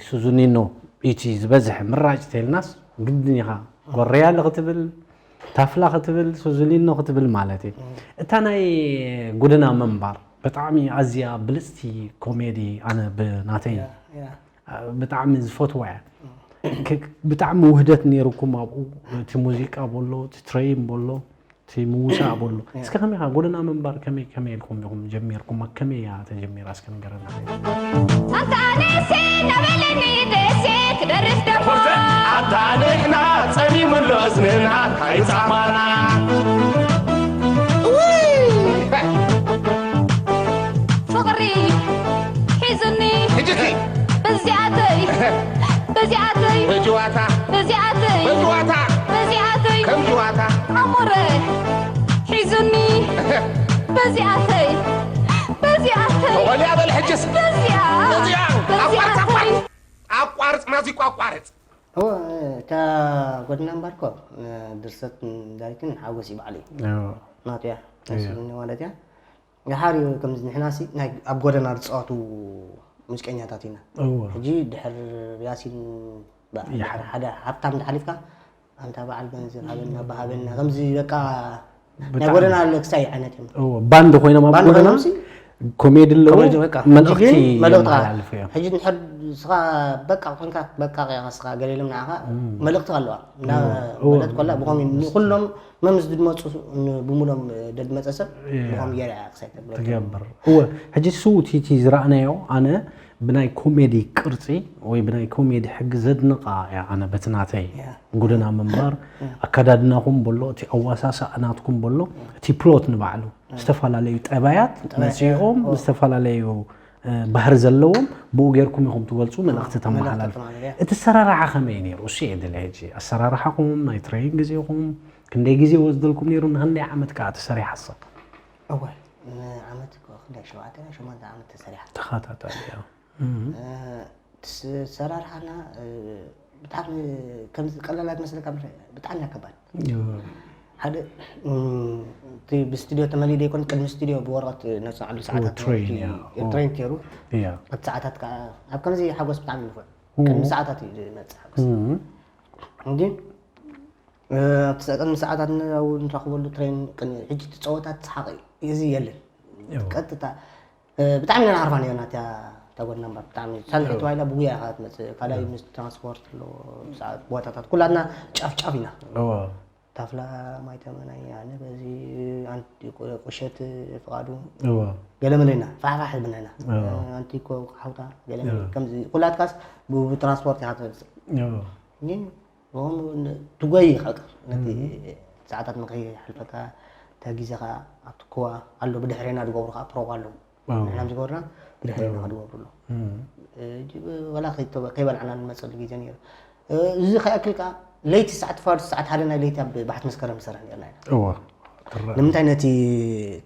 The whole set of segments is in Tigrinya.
ሱዙኒኖ እቲ ዝበዝሕ ምራጭ ተልናስ ግድን ኢኻ ጎረያ ክትብል፣ ታፍላ ክትብል፣ ሱዙኒኖ ክትብል ማለት እዩ። እታ ናይ ጎደና ምንባር ብጣዕሚ ኣዝያ ብልጽቲ ኮሜዲ ኣነ ብናተይ ብጣዕሚ ዝፈትዋ እያ። ብጣዕሚ ውህደት ነይሩኩም ኣብኡ፣ እቲ ሙዚቃ በሎ፣ እቲ ትሬን በሎ፣ እቲ ምውሳእ በሎ። እስከ ከመይ ኢኻ ጎደና ምንባር ከመይ ከመይ ኢልኩም ኢኹም ጀሚርኩም? ከመይ እያ ተጀሚራ? እስከ ንገረና። ኣንታ ኣነሴ እናበለኒ ደሴ ክደርፍ ደሞ። ኣታ ንሕና ጸሚሙሎ እዝንና ካይጻማና። ፍቕሪ ሒዙኒ ሕጅኺ በዚኣተይ በዚኣተይ በጅዋታ በዚኣተይ በጅዋታ በዚኣተይ ከም ጅዋታ ኣሞረ ሒዙኒ በዚኣተይ በዚኣተይ ተወልያ በል ሕጅስ በዚኣ በዚኣ በዚኣተይ ኣቋርጽ ማዚቋ ኣቋርጽ። እወ፣ እታ ጎድና እምበርኮ፣ ድርሰት ዳይትን ሓጎስ ይበዓል እዩ። እወ። ናቱ እያ። እያ። መስሉኒ ማለት እያ። ደሓር እዩ ከምዚ ንሕናሲ ናይ ኣብ ጎደና ዝጻወቱ ሙዚቀኛታት ኢና። እወ። ሕጂ ድሕር ያሲን በ-፣ ይሓ- ድሕር ሓደ ሃብታም ተሓሊፍካ፣ ኣንታ በዓል ገንዘብ ሃበና፣ ኣባ ሃበና፣ ከምዚ በቃ ናይ ብጣዕሚ። ጎደና ኣለክሳይ ዓይነት እዮም። እወ፣ ባንድ ኮይኖም ኣብ ባንድ ጎደና ኮይኖምሲ ኮሜዲ ኣለዎ፣ ኮሜዲ በቃ። መልእኽቲ ሕጂ ግን መልእኽቲ የመሓላልፉ እዮም። ሕጂ እንድሕር ንስኻ በቃ ኮንካ፣ በቃ ኢኻ ንስኻ፣ ገለ ኢሎም ንዓኻ እም። መልእኽቲ ኣለዋ። እና እወ፣ እወ። ማለት ኮላ ብኸም ንኹሎም መምስ ዝመጹ ን-፣ ብሙሎም ደድመጸ ሰብ እያ። ብኸም ገይራ እያ ክሳይ ተብሎ። ትገብር። እወ፣ ሕጂ እሱ እቲ፣ እቲ ዝረኣናዮ ኣነ ብናይ ኮሜዲ ቅርጺ ወይ ብናይ ኮሜዲ ሕጊ ዘድንቓ እያ ኣነ በቲ ናተይ። እያ። ጎደና ምንባር፣ እያ። ኣከዳድናኹም በሎ፣ እቲ ኣዋሳስኣ ናትኩም በሎ፣ እያ። እቲ ፕሎት ንባዕሉ እያ። ዝተፈላለዩ ጠባያት ጠባያት፣ መጺኦም እያ። ዝተፈላለዩ፣ እ፣ ባህሪ ዘለዎም ብኡ ጌርኩም ኢኹም ትገልጹ፣ መልእኽቲ እያ። ተመሓላልፉ። መልእኽቲ ተመሓላልፉ፣ እያ። እቲ ኣሰራርሓ ከመይ ነይሩ? እሱ እየ ድለ ሕጂ። ኣሰራርሓኹም፣ ናይ ትሬኒንግ ግዜኹም፣ ክንደይ ግዜ ወስደልኩም ነይሩ? ንክንደይ ዓመት ከኣ ተሰሪሓ እሳ? እወ፣ ንዓመት እኮ ክንደይ፣ ሸውዓተ ወይ ሸሞንተ ዓመት ተሰሪሓ። ተኸታታሊ፣ እያ። እም። እ፣ ትስ-፣ ሰራርሓና፣ እ፣ ብጣዕሚ ከምዚ ቀላል ኣይትመስለካ፣ ብጣዕሚ እያ ከባድ። እወ። ሓደ፣ እም፣ እቲ ብስቱድዮ ተመሊኡ ዘይኮነ፣ ቅድሚ ስቱድዮ ብወረቐት ነጽንዓሉ እወ፣ ሰዓታት ትሬን፣ ነበርቲ፣ እያ። እወ። ትሬን ነይሩ። እያ። ኣብቲ ሰዓታት ከኣ፣ ኣብ ከምዚ ሓጎስ ብጣዕሚ ንፉዕ። እወ። ቅድሚ ሰዓታት እዩ ዝመጽእ ሓጎስ። እም። እንዲ፣ እ፣ ኣብቲ ሰ-፣ ቅድሚ ሰዓታት ን-፣ ኣብኡ ንረኽበሉ ትሬን፣ ቅድሚ ሕጂ እቲ ጸወታ፣ እቲ ሰሓቕ እዚ የለን። እወ። ቀጥታ፣ እ፣ ብጣዕሚ ኢና ንዓርፋ ነይርና፣ እታ፣ እታ ጎድና እምበር፣ ብጣዕሚ ሳንሒት እወ። ተባሂላ ብጉያ ኢኻ ትመጽእ። ካልኣይ እወ። ምስ ትራንስፖርት ኣሎ፣ ሰዓት ቦታታት፣ ኩላትና ጫፍ ጫፍ ኢና። እወ። እታ ኣፍላ ማይ ተመናይ ኣነ በዚ ኣንቲ ቁሸት ፍቓዱ እዎ ገለ መለና ፋሕፋሕ ብናና እዎ ኣንቲ ኮ ሓውታ ገለ እዎ ከምዚ ኩላትካስ ብትራንስፖርት ኢኻ ትመጽእ እዎ ግን ትጎይ ይኸቅር ነቲ ሰዓታት ምኸይ ሓልፈካ ተጊዘኻ ኣብቲ ኮዋ ኣሎ ብድሕሬና ዝገብሩ ከዓ ፕሮብ ኣለዉ ንሕና ዝገበርና ብድሕሬና ክድገብሩ ኣሎ ወላ ከይበላዕና ንመፀሉ ግዜ ነይሩ እዚ ከይኣክል ከዓ ለይቲ ሰዓት ፋዱስ ሰዓት ሓደ ናይ ለይቲ ኣብ ባሕቲ መስከረም ንሰርሕ ነርና ኢና እዋ ትረአ ንምንታይ ነቲ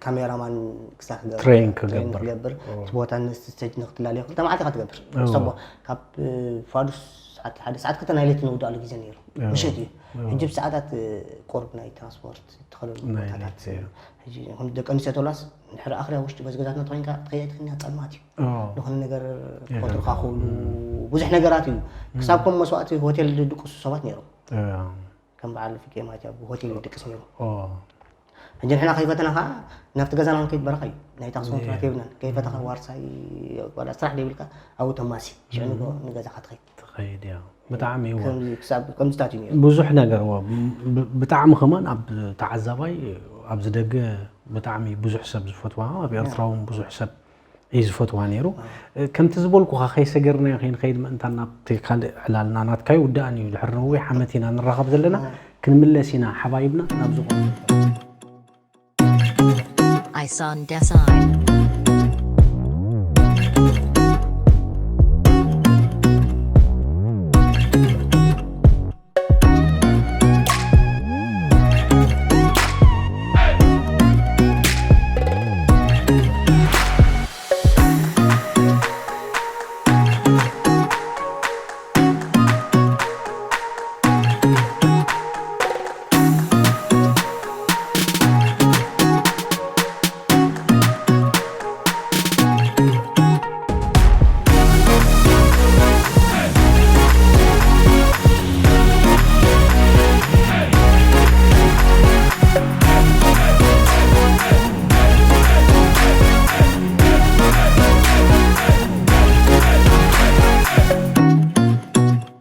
ካሜራማን ክሳብ ክገብር ትሬን ክገብር። ክገብር እቲ ቦታ ነቲ ስቴጅ ንክትላለዮ ክልተ መዓልቲ ኢኻ ትገብር እዋ። ሰቦ ካብ ፋዱስ ሰዓት ሓደ ሰዓት ክልተ ናይ ለይቲ ንውዳእሉ ግዜ ነይሩ እዋ። ምሸት እዩ እዋ። ሕጂ ብሰዓታት ቁርብ ናይ ትራንስፖርት እተኸለሉ ናይ ቦታታት ለይቲ እዋ። ሕጂ ከም ደቂ ኣንስትዮ ተብላስ እንድሕር ኣኽርያ ውሽጢ በዚ ገዛትና ተኾይንካ ትኸይድ ትኽኛ ጸልማት እዩ እዋ። ዝኾነ ነገር የለን። ክፈጥሩኻ ክብሉ ብዙሕ ነገራት እዩ ክሳብ ከም መስዋእቲ ሆቴል ድድቅሱ ሰባት ነይሮም እዋ። ከም በዓል ፊቄ ማለት ኣብ ሆቴል ይድቅስ ነይሩ እዋ። ሕጂ ንሕና ከይፈተና ከዓ ናብቲ ገዛና ክንከይድ በረኻ እዩ ናይ ታክሲ ኮንትራት የብልናን ከይፈተኻ ዋርሳይ ዋላ ስራሕ ደይብልካ ኣብኡ ተማሲ ሽዑ ንጎ ንገዛኻ ትኸይድ ትኸይድ እያ ብጣዕሚ እዋ ከምዚ ክሳብ ከምዚታት እዩ ነይሩ ብዙሕ ነገር እዋ ብ- ብጣዕሚ ከማን ኣብ ተዓዛባይ ኣብዚ ደገ ብጣዕሚ ብዙሕ ሰብ ዝፈትዋ ኣብ ኤርትራ እውን ብዙሕ ሰብ እዩ ዝፈትዋ ነይሩ። ከምቲ ዝበልኩኻ ከይሰገርናዮ ከይንኸይድ ምእንታን ናብቲ ካልእ ዕላልና ናትካ ይውዳእን እዩ። ድሕሪ ነዊሕ ዓመት ኢና ንራኸብ ዘለና። ክንምለስ ኢና ሓባይብና ናብ ዝኾነ። Ison Design.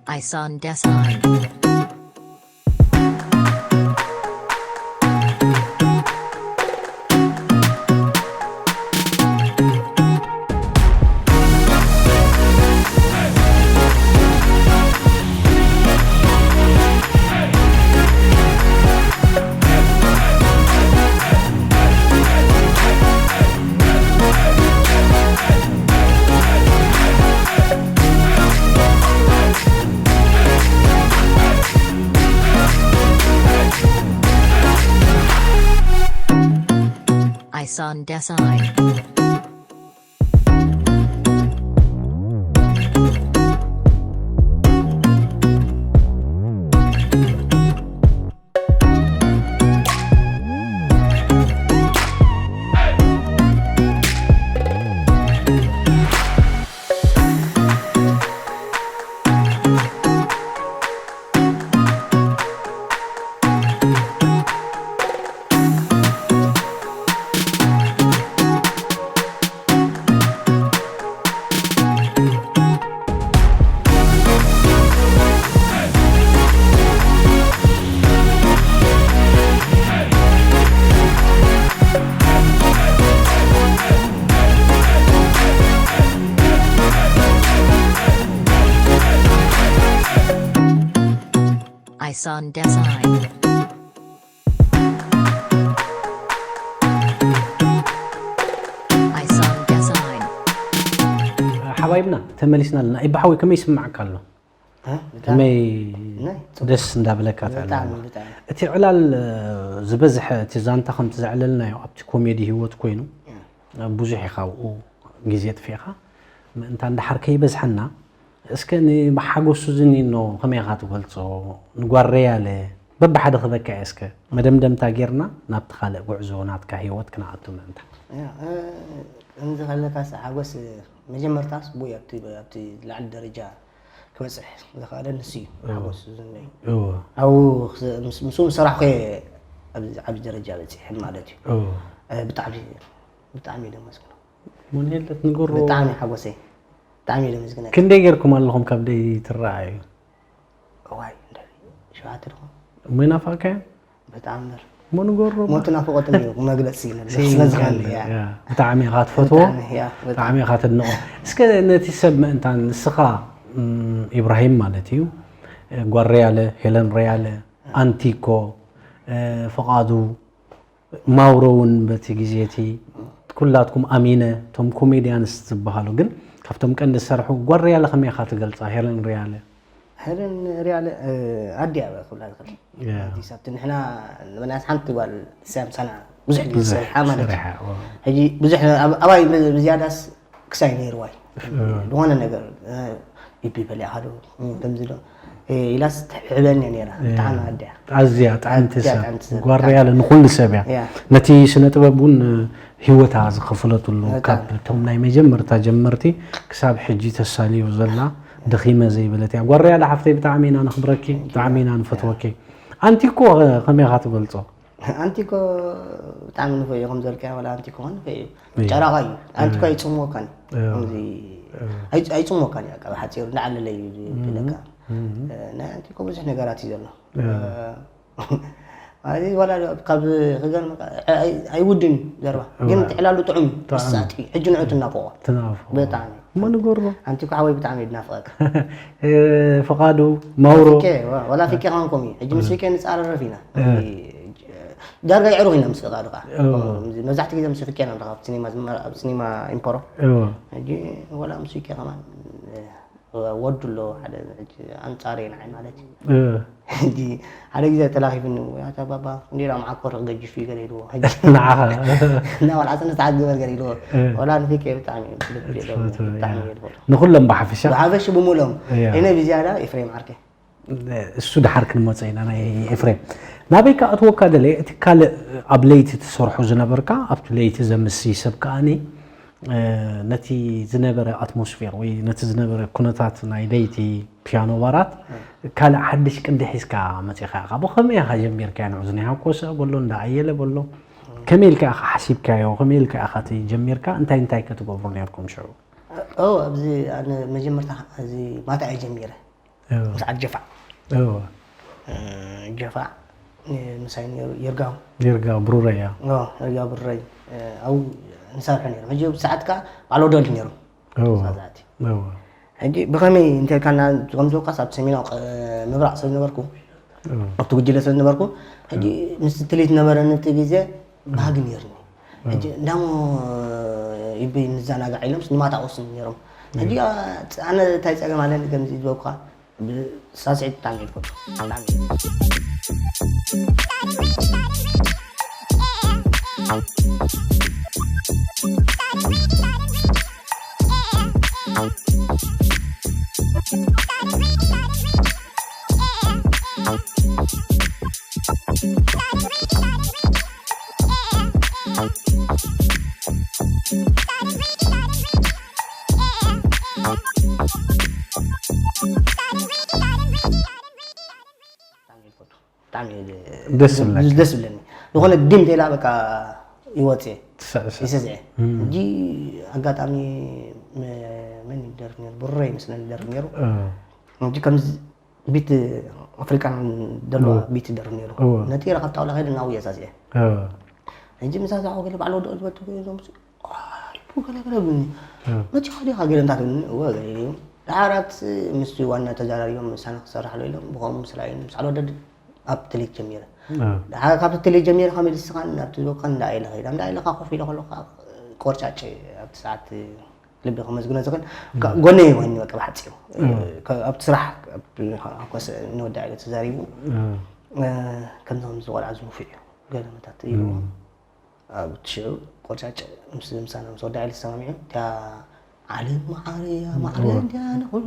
Ison Design. Ison Design. Ison Design. ሓባይብና ተመሊስና ኣለና። ኢባ ሓወይ ከመይ ይስምዓካ ኣሎ? ከመይ ደስ እንዳበለካ ትዕልልና? እቲ ዕላል ዝበዝሐ እቲ ዛንታ ከምቲ ዘዕለልናዮ ኣብቲ ኮሜዲ ህይወት ኮይኑ ብዙሕ ኢኻ ኣብኡ ግዜ ጥፊእኻ ምእንታ እንዳሓር ከይበዝሐና እስከ ንሓጎሱ ዝኒኖ ከመይ ኢኻ ትገልጾ ንጓረያለ በብሓደ ክበካ እየ እስከ መደምደምታ ጌርና ናብቲ ካልእ ጉዕዞ ናትካ ህይወት ክነኣቱ ምእንታ ከምዚ ከለካ ሓጎስ መጀመርታ ስቡእ ኣብቲ ላዕሊ ደረጃ ክበፅሕ ዝኸኣለ ንሱ እዩ ሓጎስ ዝነይ ኣብኡ ምስኡ ዝሰራሕኮ ኣብዚ ዓብዪ ደረጃ በፂሐ ማለት እዩ ብጣዕሚ ብጣዕሚ ደመስግኖ ሞኔለት ንገሮ ብጣዕሚ ሓጎሰይ ብጣዕሚ ደመስግነ ክንደይ ጌርኩም ኣለኹም ካብ ደይ ትረኣዩ እዋይ ሸውዓተ ድኹም እሞ ይናፋቅካዮ በጣም በር ሞንጎሮ ሞት ናፍቆት እዩ መግለፂ ስለዝኾነ ብጣዕሚ ኢኻ ትፈትዎ። ብጣዕሚ ኢኻ ተድንቆ። እስከ ነቲ ሰብ ምእንታን ንስኻ ኢብራሂም ማለት እዩ፣ ጓሬ ያለ፣ ሄለን ሬያለ፣ ኣንቲኮ፣ ፍቓዱ፣ ማውሮ እውን በቲ ግዜ እቲ ኩላትኩም ኣሚነ እቶም ኮሜድያንስ ዝበሃሉ ግን ካብቶም ቀንዲ ዝሰርሑ ጓሬ ያለ ከመይ ኢኻ ትገልፃ? ሄለን ሪያለ ሄለን ሪያለ ኣዲያ ክብላ ዝኽእል ኣዲስ ኣብቲ ንሕና ንመናስ ሓንቲ ጓል ሳምሳና ብዙሕ ግዜ ዝሰርሓ ማለት እዩ። ሕጂ ብዙሕ ኣባይ ብዝያዳስ ክሳይ ነይርዋይ ዝኾነ ነገር ኢቢ በሊዕካ ዶ ከምዚ ዶ ኢላስ ትሕበኒ ነራ ብጣዕሚ ኣዲያ ኣዝያ ጥዕምቲ ሰብ ጓርያ ንኩሉ ሰብ እያ። ነቲ ስነ ጥበብ እውን ህይወታ ዝኸፈለትሉ ካብ እቶም ናይ መጀመርታ ጀመርቲ ክሳብ ሕጂ ተሳልዮ ዘላ ደኺመ ዘይበለት እያ። ጓርያ ሓፍተይ ብጣዕሚ ኢና ነኽብረኪ፣ ብጣዕሚ ኢና ንፈትወኪ። ኣንቲ እኮ ከመይ ኢኻ ትገልጾ? ኣንቲ እኮ ብጣዕሚ ንፈዮ ከም ዘልካያ ወላ ኣንቲ እኮ ንፈዮ ጨራቓ እዩ። ኣንቲ እኮ ኣይጽምወካን ከምዚ ኣይጽምወካን እዩ። ካብ ሓጺሩ እንዳዓለለ እዩ ዝብለካ። ናይ ኣንቲ እኮ ብዙሕ ነገራት እዩ ዘሎ። ማለት ዋላ ካብ ክገርመካ ኣይውድን ዘርባ ግን ትዕላሉ ጥዑም ሳቲ ሕጂ ንዑ ትናፍቆ ብጣዕሚ እሞ ንገሮ ኣንቲ እኮ ሓወይ ብጣዕሚ ይድናፍቀካ ፍቓዱ ማውሮ ወላ ፊኬ ከማን ኮም እዩ ሕጂ ምስ ፊኬ ንፃረረፍ ኢና ዳርጋ ይዕሩኽ ኢና ምስ ፍቓዱ ከዓ መብዛሕቲ ግዜ ምስ ፊኬ ኢና ንረኸብ ኣብ ሲኒማ ኢምፖሮ ሕጂ ወላ ምስ ፊኬ ከማን ወዱ ኣሎ ሓደ ኣንፃር ንዓይ ማለት እዩ ሕጂ ሓደ ግዜ ተላኺፍኒ ኣታ ባባ እንዲራ መዓኮር ገጅፍ እዩ ገለ ኢልዎ ሕጂ ንዓኻ እና ወላ ዓፀነ ሰዓት ግበር ገለ ኢልዎ ወላ ንፊከ ብጣዕሚ ብጣዕሚ የድፈሩ ንኩሎም ብሓፈሻ ብሓፈሽ ብምሎም እነ ብዝያዳ ኤፍሬም ዓርከ እሱ ድሓር ክንመፀ ኢና ናይ ኤፍሬም ናበይ ከኣትወካ ደለ እቲ ካልእ ኣብ ለይቲ ትሰርሑ ዝነበርካ ኣብቲ ለይቲ ዘምሲ ሰብ ከኣኒ ነቲ ዝነበረ ኣትሞስፌር ወይ ነቲ ዝነበረ ኩነታት ናይ ለይቲ ፒያኖ ባራት ካልእ ሓድሽ ቅዲ ሒዝካ መፂኻ ኢኻ ብኸመይ ኢኻ ጀሚርካዮ ንዑ ዝናይ ሃኮሰ በሎ እንዳ ኣየለ በሎ ከመይ ኢልካ ኢኻ ሓሲብካዮ ከመይ ኢልካ ኢኻ እቲ ጀሚርካ እንታይ እንታይ ከ ትገብሩ ነርኩም ሽዑ ኣብዚ ኣነ መጀመርታ እዚ ማታ እየ ጀሚረ ምስ ዓድ ጀፋዕ ጀፋዕ ምሳይ ነሩ ይርጋው ይርጋ ብሩረይ እያ ይርጋ ብሩረይ ኣብኡ ንሰርሑ ነሩ ሕጂ ሰዓት ከዓ ባዕሉ ወደል ነሩ ሳዛቲ ሕጂ ብኸመይ እንተልካና ከምዝወካስ ኣብ ሰሜናዊ ምብራቕ ሰብ ነበርኩ ኣብቲ ጉጅለ ሰብ ነበርኩ ሕጂ ምስ ትልት ነበረኒ እቲ ግዜ ባህጊ ነርኒ ሕጂ እንዳሞ ይበይ ንዘናጋዕ ኢሎም ንማታ ወስኑ ነሮም ሕጂ ኣነ እንታይ ፀገም ኣለኒ ከምዚ ዝበኩካ ሳስዒት ብጣዕሚ ይፈቱ ደስ ዝብለኒ ዝኾነ ድም ቴላ በቃ ይወፅእ ይስዝዐ እንጂ ኣጋጣሚ መን ይደርፍ ነሩ ብሩረ ይመስለኒ ይደርፍ ነሩ እንጂ ከምዚ ቢት ኣፍሪቃን ደለዋ ቢት ይደርፍ ነሩ ነቲ ረኻብ ጣውላ ከይደ ናብኡ የሳዝዐ ሕጂ ምሳሳሖ ገለ ባዕሉ ወደኦ ዝበልቱ ዞም ገለገለ ብኒ መፂኻ ዲኻ ገለ እንታይ ትብልኒ እወ ገለ ኢሉ ደሓራት ምስ ዋና ተዛራሪቦም ምሳና ክሰርሕ ኣሎ ኢሎም ብኸምኡ ምስ ረኣዩኒ ምስ ዓልወደድ ኣብ ትልሂት ጀሚረ ደሓር ካብቲ ትልሂት ጀሚረ ከመይ ድስኻን ናብቲ ዝበካን እንዳ ኢለ ኸይዳ እንዳ ኢለካ ኮፍ ኢለ ከለካ ቆርጫጭ ኣብቲ ሰዓት ልቢ ከመዝግኖ ዝኽእል ጎነይ ወኒ በቃ ብሓፂሩ ኣብቲ ስራሕ ንወዲ ኢለ ተዛሪቡ ከምዚ ከምዚ ቆልዓ ዝውፉዕ እዩ ገለ መታት ኢልዎ ኣብ ሽዑ ቆርጫጭ ምስ ምሳና ምስ ወዲ ሓይሊ ተሰማሚዑ እቲያ ዓለም መዓረ እያ መዓረ እንዲያ ንኹሉ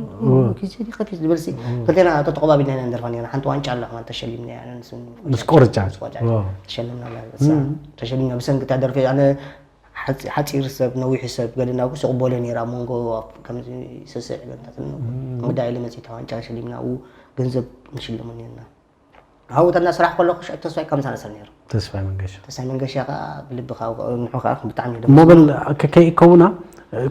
ግዜ ዲኸፊ ዝብል ሲ ክልቴና ተተቆባቢልና ኢና ንደርፋ ነርና ሓንቲ ዋንጫ ኣላ ከማን ተሸሊምና እያ ኣነ ንስን ምስ ቆርጫጭ ተሸሊምና ብሰንኪ እታ ደርፊ ኣነ ሓፂር ሰብ ነዊሑ ሰብ ገለ እናብኩ ስቕበሎ ነይረ ኣብ መንጎ ከምዚ ስስዕ ገለታት ወዲ ሓይሊ መፂእታ ዋንጫ ተሸሊምና ኣብኡ ገንዘብ ንሽልሞ ነርና ኣብኡ ተና ስራሕ ከለኹ ሽዑ ተስፋይ ከም ሳነሰ ነይሩ። ተስፋይ መንገሻ። ተስፋይ መንገሻ ከዓ ብልቢ ካብ ንዑ ከዓ ብጣዕሚ እዩ እሞ በል ከይከውና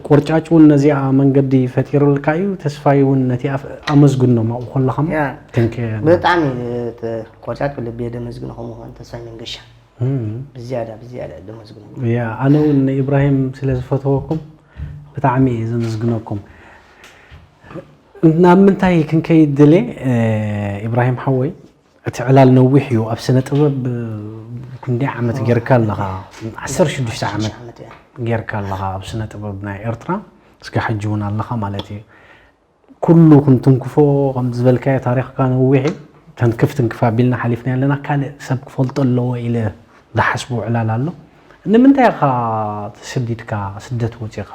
ቆርጫጭ እውን ነዚኣ መንገዲ ፈጢሩልካ እዩ። ተስፋይ እውን ነቲ ኣፍ-፣ ኣመስግኖም ኣብኡ ከለኻ እሞ ያ። ክንከ-፣ ብጣዕሚ ቆርጫጭ ልቢ የደመስግኖ ከምኡ ኸን ተስፋይ መንገሻ እም። ብዝያዳ ብዝያዳ ደመስግኖ ያ፣ ኣነ እውን ንኢብራሂም ስለ ዝፈተወኩም ብጣዕሚ እየ ዘመስግነኩም። ናብ ምንታይ ክንከይድ ድሌ? ኢብራሂም ሓወይ፣ እቲ ዕላል ነዊሕ እዩ። ኣብ ስነ ጥበብ ክንደይ ዓመት ጌርካ ኣለኻ? ዓሰርተ ሽዱሽተ ዓመት ዓመት እያ ጌርካ ኣለኻ ኣብ ስነ ጥበብ ናይ ኤርትራ። እስከ ሕጂ እውን ኣለኻ ማለት እዩ። ኩሉ ክንትንክፎ ከም ዝበልካዮ ታሪኽካ ነዊሕ እዩ። ተንክፍ ትንክፍ ኣቢልና ሓሊፍና ኣለና። ካልእ ሰብ ክፈልጦ ኣለዎ ኢለ ዝሓስቦ ዕላል ኣሎ። ንምንታይ ኢኻ ተሰዲድካ ስደት ወፂኻ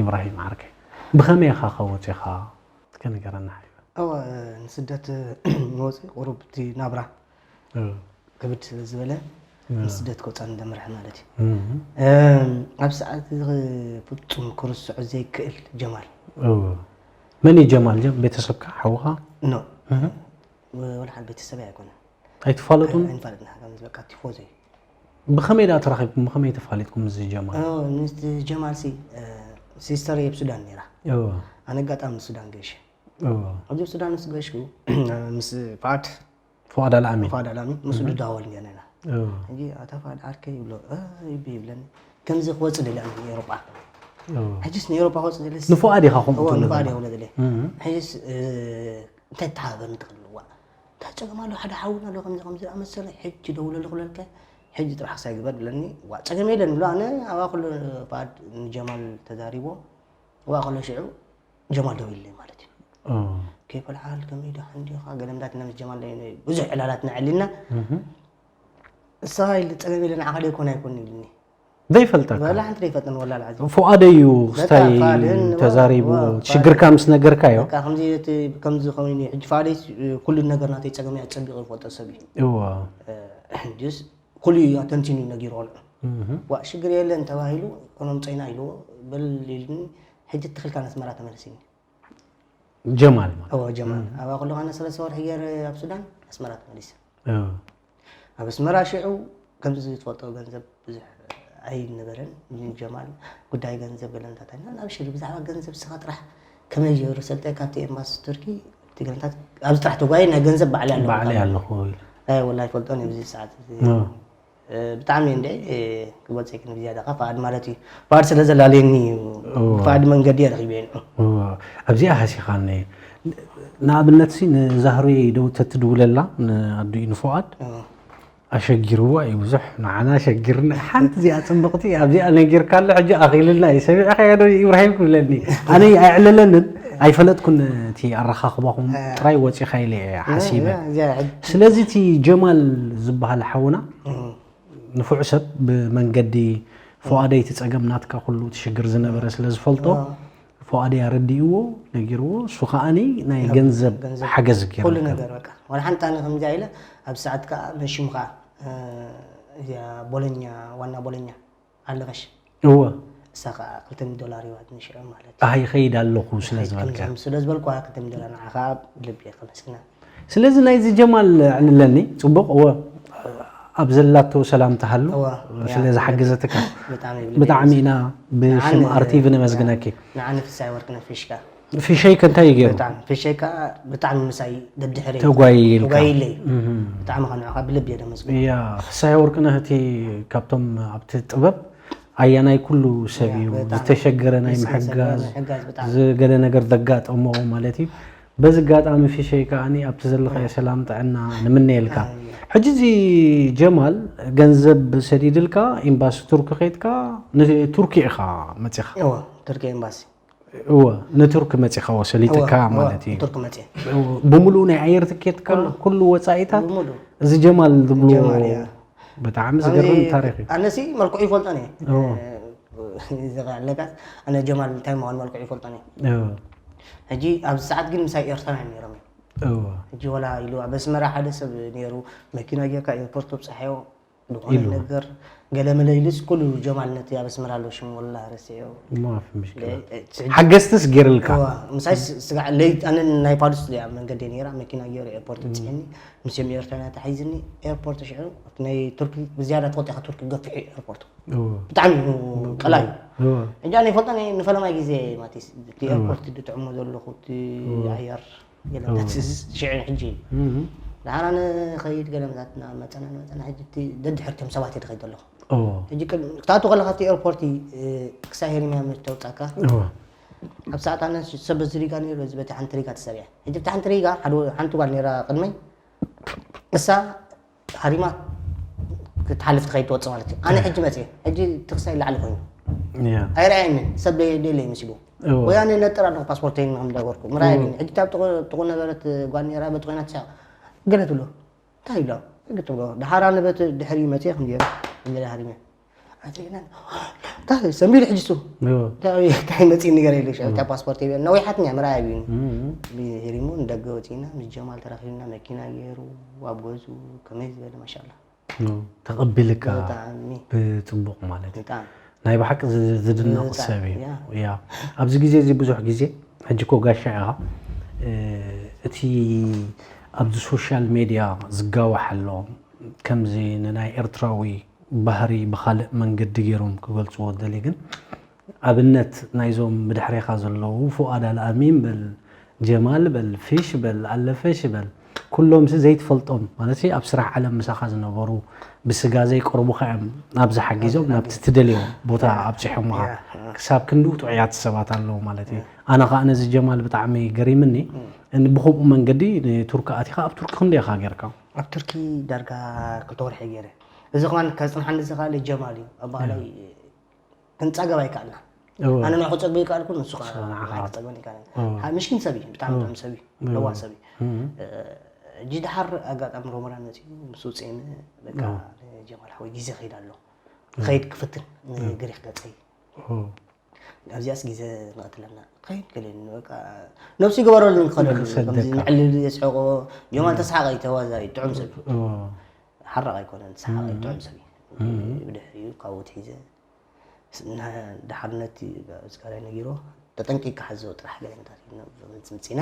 ኢብራሂም ዓርከይ? ብኸመይ ኢኻ ከ ወፂኻ? እስከ ንገረና ሓቢቢ። እወ ንስደት ንወፅእ ቁሩብ እቲ ናብራ እወ። ክብድ ስለ ዝበለ እወ። ንስደት ከውፃኒ ደምርሐ ማለት እዩ እም። እም፣ ኣብ ሰዓት እዚ ፍፁም ክርስዖ ዘይክእል ጀማል እወ። መን እዩ ጀማል? ጀ-፣ ቤተሰብካ? ሓውኻ? ኖ እህ። ወላ ሓደ ቤተሰብ ኣይኮነን ኣይትፋለጡን? ኣይንፋለጥና ከምዚ በቃ ቲፎዞ እዩ ብኸመይ ደኣ ተራኺብኩም? ብኸመይ ተፋሊጥኩም ምስዚ ጀማል? እወ፣ ምስቲ ጀማል ሲ ሲስተር ኣብ ሱዳን ነይራ እወ። ኣነ ኣጋጣሚ ሱዳን ገይሸ እወ። ኣብዚ ሱዳን ምስ ገሽኩ ምስ ፋድ ፉኣድ ኣልኣሚን። ፋድ ኣላሚ ምስ ድዳወል ነና ኢና እወ። ሕጂ ኣታ ፋድ ዓርከይ ይብሎ ይብ ይብለኒ ከምዚ ክወፅእ ደልያ ኤሮጳ እወ። ሕጅስ ንኤሮጳ ክወፅእ ደልስ ንፉኣድ ኢኻ ከምኡ ትብሎ ንፋድ ዘለኻ? ይብሎ ደለ እህ። ሕጅስ እንታይ ተሓባበርኒ ትኽእል ዋ እንታይ ፀገም ኣሎ ሓደ ሓውና ኣሎ ከምዚ ከምዚ ኣመሰለ ሕጂ ደውለሉ ክብለልከ ሕጂ ጥራሕ ክሳይ ግበር ብለኒ ዋ ፀገም የለን ብሎ ኣነ ኣብኣ ከሎ ፋድ ንጀማል ተዛሪቦ ኣብኣ ከሎ ሽዑ ጀማል ደዊልለይ ማለት እዩ እወ። ከይፈልሓል ከመይ ዶ ሓንዲኻ ገለምታት ኢና ምስ ጀማል ዳይ ብዙሕ ዕላላት ንዕልና እህ። እሳኻ ኢሉ ፀገም የለ ንዓኻ ደይኮን ኣይኮን ኢሉኒ ዘይፈልጠካ? ወላ ሓንቲ ደይፈጥን ወላ ልዓዚ ፉኣደ እዩ በቃ ክስታይ ፋድን ተዛሪቡ ዋ- ሽግርካ ምስ ነገርካዮ? በቃ ከምዚ እቲ- ከምዚ ከመይ እዩ ሕጂ ፋደይ ኩሉ ነገርና ተይ ፀገም እዩ ኣፀቢቑ ይፈልጦ ሰብ እዩ እወ። ጅስ ኩሉ እዩ ኣተንቲኑ ነጊሩ ቆልዑ እህ። ዋ ሽግር የለን ተባሂሉ ኮኖም ፀይና ኢልዎ በል ኢሉኒ ሕጂ ትኽልካ ነስመራ ተመለሲኒ ጀማል ማለት እወ ጀማል ኣብኣ ከለኹ ኣነ ሰለስተ ወርሒ ገይረ ኣብ ሱዳን ኣስመራ ተመሊሰ እወ። ኣብ ኣስመራ ሽዑ ከምዚ ትፈልጦ ገንዘብ ብዙሕ ኣይነበረን ጀማል ጉዳይ ገንዘብ ገለምታት ኣይና ናብ ሽሪ ብዛዕባ ገንዘብ ስኻ ጥራሕ ከመይ ገይሩ ሰልጠ ካብቲ ኤምባሲ ቱርኪ እቲ ገለምታት ኣብዚ ጥራሕ ተጓይ ናይ ገንዘብ ባዕሊ ኣለኹ ባዕለይ ካብ- ኣለኹ ኢሉ። ኣይ ወላ ይፈልጦን እዩ ብዚ ሰዓት እዚ እወ። እ፣ ብጣዕሚ እንደ ክበፀኪ ብዝያዳ ካ ፋድ ማለት እዩ ፋድ ስለ ዘላለየኒ እዩ እወ። ፋድ መንገዲ ረኪበ ንዑ እወ። ኣብዚኣ ሃሲኻኒ። ንኣብነት ሲ ንዛህሩይ ደው ተትድውለላ ንኣዱኢ ንፉኣድ ኣሸጊርዋ እዩ ብዙሕ ንዓና ኣሸጊርና ሓንቲ እዚኣ ፅብቕቲ ኣብዚኣ ነጊርካ ኣሎ ሕጂ ኣኺልልና እዩ ሰሚዕካዮ ዶ ኢብራሂም ክብለኒ ኣነ ኣይዕለለንን ኣይፈለጥኩን እቲ ኣረኻኽባኹም ጥራይ ወፂኻ ኢለ እየ ሓሲበ እዚኣ ሕጂ ስለዚ እቲ ጀማል ዝበሃል ሓውና እም፣ ንፉዕ ሰብ ብመንገዲ ፉኣደይ እቲ ፀገም ናትካ ኩሉ እቲ ሽግር ዝነበረ ስለ ዝፈልጦ አ፣ ፉኣደይ ኣረዲእዎ ነጊርዎ እሱ ከዓኒ ናይ ገንዘብ ገንዘብ ሓገዝ ኩሉ ገይሩ ነገር በቃ ዋላ ሓንቲ ኣነ ከምዚ ኢለ ኣብ ሰዓት ከዓ መሽም ከዓ እ፣ እዚኣ ቦለኛ ዋና ቦለኛ ኣለፈሽ እወ እሳ ከዓ ክልተ ሚእቲ ዶላር ይዋት ንሽዑ ማለት እዩ ኣይ ይኸይድ ኣለኹ ስለ ዝበልካ ከምዚ ስለ ዝበልኩ ክልተ ሚእቲ ዶላር ንዓኻ ልቢ ከመስግና ስለዚ ናይዚ ጀማል ዕልለኒ ፅቡቕ እወ ኣብ ዘላቶ ሰላም ትሃሉ እወ፣ ስለ ያ፣ ዝሓገዘትካ ብጣዕሚ ይብል ብጣዕሚ ኢና ብሽም ንዓነ- ኣርቲቪ ነመስግነኪ ንዓነ ፍሳይ ወርቅነ ፊሽካ ፊሸይ ከ እንታይ እዩ ገይሩ ብጣዕሚ ፊሸይ ከዓ ብጣዕሚ ምሳይ ደድሕሪ ተጓይልካ ተጓይለይ እህም። ብጣዕሚ ከንዕኻ ብልብ እየ ደመስግን ያ ፍሳይ ወርቅነህ እቲ ካብቶም ኣብቲ ጥበብ ኣያናይ ኩሉ ሰብ ያ፣ እዩ በጣም። ዝተሸገረ ናይ ንስኻ ምሕጋዝ ምሕጋዝ ብጣዕሚ ዝገለ ነገር ዘጋጠሞ ማለት እዩ በዚ ኣጋጣሚ ፊሸይ ከዓኒ ኣብቲ ዘለኻዮ ሰላም ጥዕና ንምነየልካ ኣሜን። ሕጂ እዚ ጀማል ገንዘብ ሰዲድልካ ኤምባሲ ቱርኪ ከይድካ ንቱርኪ ኢኻ መፂኻ እወ ቱርኪ ኤምባሲ እወ ንቱርኪ መፂኻ ወሰሊጥካ እወ፣ እወ፣ ማለት እዩ ቱርኪ መፅየ ብምሉእ ናይ ኣየር ትኬትካ ኩሉ ወፃኢታት ብምሉእ እዚ ጀማል ዝብልዎ ጀማል እያ ብጣዕሚ ዝገርም ታሪክ እዩ ኣነሲ መልክዑ ይፈልጦን እየ እወ። ዘቃለቃት ኣነ ጀማል እንታይ ምዃን መልክዑ ይፈልጦን እየ እወ። ሕጂ ኣብዚ ሰዓት ግን ምሳይ ኤርትራውያን ነይሮም እዮም እወ። ሕጂ ወላ ኢሉ ኣብ ኣስመራ ሓደ ሰብ ነይሩ መኪና ጌርካ ኤርፖርት ተብፅሓዮ ዝኾነ ኢሉ። ነገር ገለመለ ኢሉስ ኩሉ ጀማል ነቲ ኣብ ኣስመራ ኣሎ ሽም ወላ ረስዮ ማፊ ምሽክላ ሓገዝትስ ገይርልካ ምሳይ ስጋዕ ለይት ኣነ ናይ ፋዱስ እያ መንገዲ ነይራ መኪና ገይሩ ኤርፖርት ፅዕኒ ምስም ኤርትራና ተሓይዝኒ ኤርፖርት ሽዑ ናይ ቱርኪ ብዝያዳ ትፈልጢ ኢኻ ቱርኪ ገፊሑ ኤርፖርት እወ። ብጣዕሚ ቀላይ ሕጂ ኣነ ይፈልጦ እየ ንፈለማይ ግዜ ማቲስ እቲ ኤርፖርት ዝጥዕሞ ዘለኹ እቲ ኣየር ገለታት ሽዕን ሕጂ እዩ። ደሓር ኣነ ኸይድ ገለመታትና መፀና መፀና ሕጂ እቲ ደድሕር ቶም ሰባት እየ ዝኸይድ ዘለኹ። ሕጂ ክትኣቱ ከለካ እቲ ኤርፖርት ክሳይ ሄሪምያ ምስ ተውፃካ ኣብ ሰዓት ኣነ ሰብ በዚ ሪጋ ነይሩ በዚ በቲ ሓንቲ ሪጋ ተሰሪዐ። ሕጂ ብቲ ሓንቲ ሪጋ ሓደ ሓንቲ ጓል ነይራ ቅድመይ እሳ ሃሪማ ክትሓልፍ ትኸይድ ትወፅእ ማለት እዩ። ኣነ ሕጂ መፅእ ሕጂ ትክሳይ ላዕሊ ኮይኑ ኣይረኣየንን ሰብ ደለ ይምስሉ። ወይ ኣነ ነጥር ኣለኹ ፓስፖርተይ ንክምደገርኩ ምራይ ግን ሕጂ ኣብ ጥቁ ነበረት ጓል ነራ በጥቆይና ትሻ ገለ ትብሎ እንታይ ይብሎ ሕጂ ትብሎ ደሓር ኣነ በት ድሕሪ መፅእ ክንዲ ገለ ሃሪመ ሰሚር ሕጂ ሱ እንታይ መፅእ ንገር የለ እታ ፓስፖርት ይብል ነዊሓትኛ ምራይ ኣብዩኒ ብሄሪሞ ንደገ ወፂና ምስ ጀማል ተራኺብና መኪና ገይሩ ኣብ ገዙ ከመይ ዝበለ ማሻላ ተቐቢልካ ብፅቡቕ ማለት እዩ። ናይ ብሓቂ ዝድነቕ ሰብ እዩ። ያ ኣብዚ ግዜ እዚ ብዙሕ ግዜ ሕጂ እኮ ጋሻ ኢኻ እቲ ኣብዚ ሶሻል ሜድያ ዝጋዋሕ ኣሎ ከምዚ ንናይ ኤርትራዊ ባህሪ ብኻልእ መንገዲ ገይሮም ክገልፅዎ ደሊ ግን ኣብነት ናይዞም ብድሕሬኻ ዘለዉ ፉኣድ ኣልኣሚን በል ጀማል በል ፊሽ በል ኣለፈሽ በል ኩሎም ሲ ዘይትፈልጦም ማለት ሲ ኣብ ስራሕ ዓለም ምሳኻ ዝነበሩ ብስጋ ዘይቀርቡኻ እዮም ናብዚ ሓጊዞም ናብቲ ትደልዮ ቦታ ኣብፂሖምኻ ክሳብ ክንድኡ ጥዑያት ሰባት ኣለዉ ማለት እዩ ኣነ ከዓ ነዚ ጀማል ብጣዕሚ ገሪምኒ ብከምኡ መንገዲ ንቱርኪ ኣቲኻ ኣብ ቱርኪ ክንደይ ኢኻ ጌርካ ኣብ ቱርኪ ዳርጋ ክልተ ወርሒ ገይረ እዚ ከማን ከፅንሓኒ ዝኽኣለ ጀማል እዩ ኣባህላይ ክንፀገብ ኣይከኣልና ኣነ ንዕኹ ፀግበ ይከኣልኩ ንሱ ከዓ ንዓኻ ክፀግበን ይከኣል ምሽኪን ሰብ እዩ ብጣዕሚ ጥዑም ሰብ እዩ ለዋ ሰብ እዩ ሕጂ ድሓር ኣጋጣሚ ሮመዳን መፅኡ ምስ ውፅኤኒ በቃ ጀማል ሓወይ ግዜ ከይድ ኣሎ ከይድ ክፍትን ንግሪክ ገፀይ ኣብዚኣስ ግዜ ንቐትለና ከይድ ገለ በቃ ነብሱ ይግበረሉ ንኸደሉ ከምዚ ንዕልል የስሕቆ ጀማል ተስሓቃይ ተዋዛይ ጥዑም ሰብ ሓራቕ ኣይኮነን ተስሓቃይ ጥዑም ሰብ እዩ ብድሕሪኡ ካብኡ ትሒዘ ድሓር ነቲ ዝካላይ ነጊሮ ተጠንቂቅካ ሓዞ ጥራሕ ገለመታት ምፅምፂና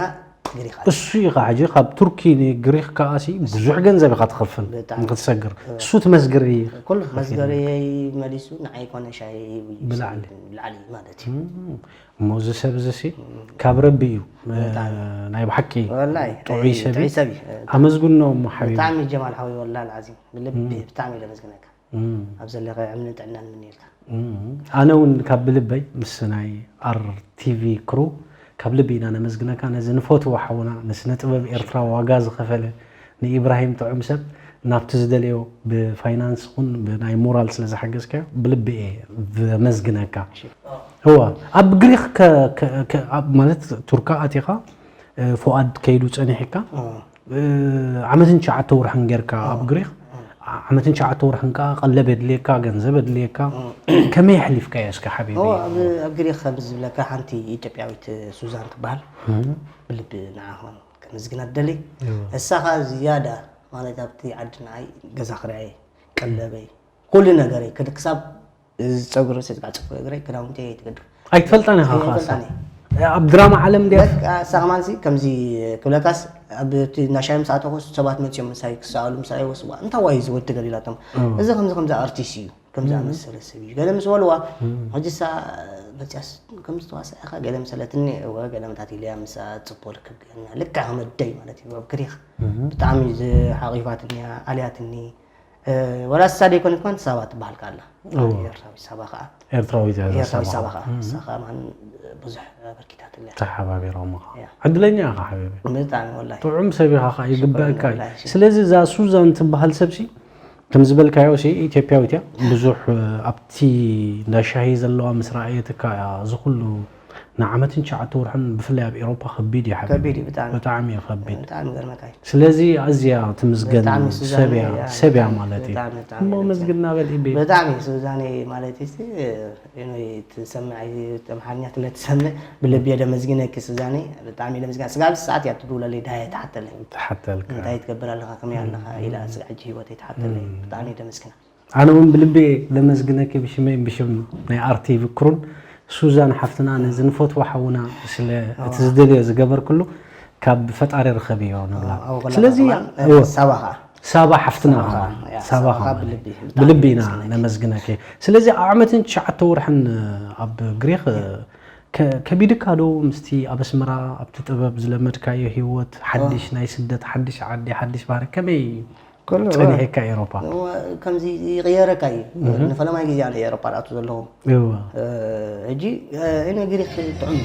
ግሪክ እሱ ኢኻ ሕጂ ካብ ቱርኪ ንግሪክ ከኣሲ ብዙሕ ገንዘብ ኢኻ ትኸፍል ንክትሰግር እሱ ትመስግር ኩሉ መስገርየይ መሊሱ ንዓይ ኮነ ሻይ ብላዕሊ ብላዕሊ ማለት እዩ እሞ እዚ ሰብ እዚ ሲ ካብ ረቢ እዩ ናይ ብሓቂ ጥዑይ ሰብ እዩ ኣመስግኖ እሞ ሓቢቢ ብጣዕሚ ጀማል ሓወይ ወላ ልዓዚም ብልቢ ብጣዕሚ ለመስግነካ ኣብ ዘለኻዮ ዕድመን ጥዕናን ይምነየልካ። ኣነ እውን ካብ ብልበይ ምስ ናይ ኣር ቲቪ ክሩ ካብ ልቢ ኢና ነመስግነካ ነዚ ንፈትዎ ሓውና ንስነ ጥበብ ኤርትራ ዋጋ ዝኸፈለ ንኢብራሂም ጥዑም ሰብ ናብቲ ዝደለዮ ብፋይናንስ ኹን ብናይ ሞራል ስለ ዝሓገዝካዮ ብልቢ እየ ዘመስግነካ። እዋ ኣብ ግሪክ ማለት ቱርካ ኣቲኻ ፉኣድ ከይዱ ጸኒሕካ ዓመትን ትሽዓተ ወርሕን ጌርካ ኣብ ግሪክ ዓመትን ትሽዓተ ወርሕን ከኣ ቀለብ የድልየካ ገንዘብ የድልየካ ከመይ ኣሕሊፍካዮ እስከ ሓቢቢ ኣብ ግሪክ ከም ዝብለካ ሓንቲ ኢትዮጵያዊት ሱዛን ትበሃል ብልቢ ንዓ ከመስግና ደሊ እሳ ከኣ ዝያዳ ማለት ኣብቲ ዓዲ ንዓይ ገዛ ክርያየ ቀለበይ ኩሉ ነገረይ ክሳብ እዚ ፀጉሪ ስጋዕ ፅፍሪ እግረይ ክዳውንቲ ኣይትገድፍ ኣይትፈልጣን ኢኻ ኻሳ ኣብ ድራማ ዓለም ድያ ሳቕማንሲ ከምዚ ክብለካስ ኣብ እቲ ናሻይ ምስ ኣተኹ ሰባት መፅኦም ምሳይ ክሰኣሉ ምሳይ ወስዋ እንታይ ዋይ እዚ ወዲ ገሊላቶም እዚ ከምዚ ከምዚ ኣርቲስት እዩ ከምዚ ኣመሰለ ሰብ እዩ ገለ ምስ በልዋ ሕጂ ሳ መፅያስ ከምዚ ተዋስዐ ኻ ገለ ምሰለትኒ እወ ገለ ምታት ኢለያ ምሳ ፅቦ ርክብ ገና ልክዕ ከመደይ ማለት እዩ ኣብ ግሪክ ብጣዕሚ ሓቂፋትኒ ኣልያትኒ ወላ ንሳ ዘይኮነት ከማን ሳባ ትበሃል ከኣ ኣላ። ኤርትራዊት ሳባ ከኣ። ኤርትራዊት እያ እዛ ኤርትራዊት ሳባ ሳባ ከኣ። ከኣ። ንሳ ከኣ ማን ብዙሕ ኣበርኪታትለይ። ተሓባቢሮምኻ። እያ። ዕድለኛ ኢኻ ሓቢቢ። ብጣዕሚ ወላሂ። ጥዑም ሰብ ኢኻ ከኣ ይግበኣካ እዩ። ወላሂ። ስለዚ እዛ ሱዛን ትበሃል ሰብሲ ከም ዝበልካዮ ሲ ኢትዮጵያዊት እያ። ብዙሕ ኣብቲ እንዳ ሻሂ ዘለዋ ምስ ረኣየትካ እያ እዚ ኩሉ ንዓመትን ትሽዓተ ወርሕን ብፍላይ ኣብ ኤሮፓ ከቢድ እዩ ሓቢቢ። ከቢድ እዩ ብጣዕሚ። ብጣዕሚ እዩ ከቢድ። ብጣዕሚ ይገርመካ እዩ። ስለዚ ኣዝያ ትምስገን ብጣዕሚ ሱዛነ ሰብ እያ እያ፣ ሰብ እያ ብጣዕሚ፣ ማለት እዩ። ብጣዕሚ፣ ብጣዕሚ እሞ እየ መስግን እናበል ኢቤ። ብጣዕሚ ሱዛነ ማለት እዩ። እኖይ ትሰምዕ ኣይ ኣምሓርኛ ትለ ትሰምዕ ብልቢ እየ ደመስግነኪ ሱዛነ። ብጣዕሚ እየ ደመስግና። ስጋብ ሰዓት እያ ትድውለለይ ዳሃየ ትሓተለይ። ትሓተልካ። እንታይ ትገብር ኣለኻ ከመይ ኣለኻ ኢላ ስጋ ሕጂ ህይወተይ ትሓተለይ። ብጣዕሚ እየ ደመስግና። ኣነ እውን ብልቢ እየ ለመስግነኪ ብሽመይን ብሽም ናይ ኣር ቲ ቪ ክሩን ሱዛን ሓፍትና ነዚ ንፈትዎ ሓውና ስለ እቲ ዝደልዮ ዝገበርክሉ ካብ ፈጣሪ ርኸብዮ ንብላ። ኣብኡ ከለኻ ስለዚ ከማን፣ እወ። ሳባ ኸዓ። ሳባ ሓፍትና ሳባ ኸዓ ብልቢ ኢና ነመስግነኪ። ስለዚ ኣብ ዓመትን ትሽዓተ ወርሕን ኣብ ግሪኽ ከቢድካ ዶ ምስቲ ኣብ ኣስመራ ኣብቲ ጥበብ ዝለመድካዮ ሂወት ሓድሽ ናይ ስደት ሓድሽ ዓዲ ሓድሽ ባህሪ ከመይ ጸኒሕካ ኤሮፓ? ከምዚ ይቕየረካ እዩ። ንፈለማይ ግዜ ኣነ ኤሮፓ ዳኣቱ ዘለኹ ሕጂ እነ ግሪክ ጥዑም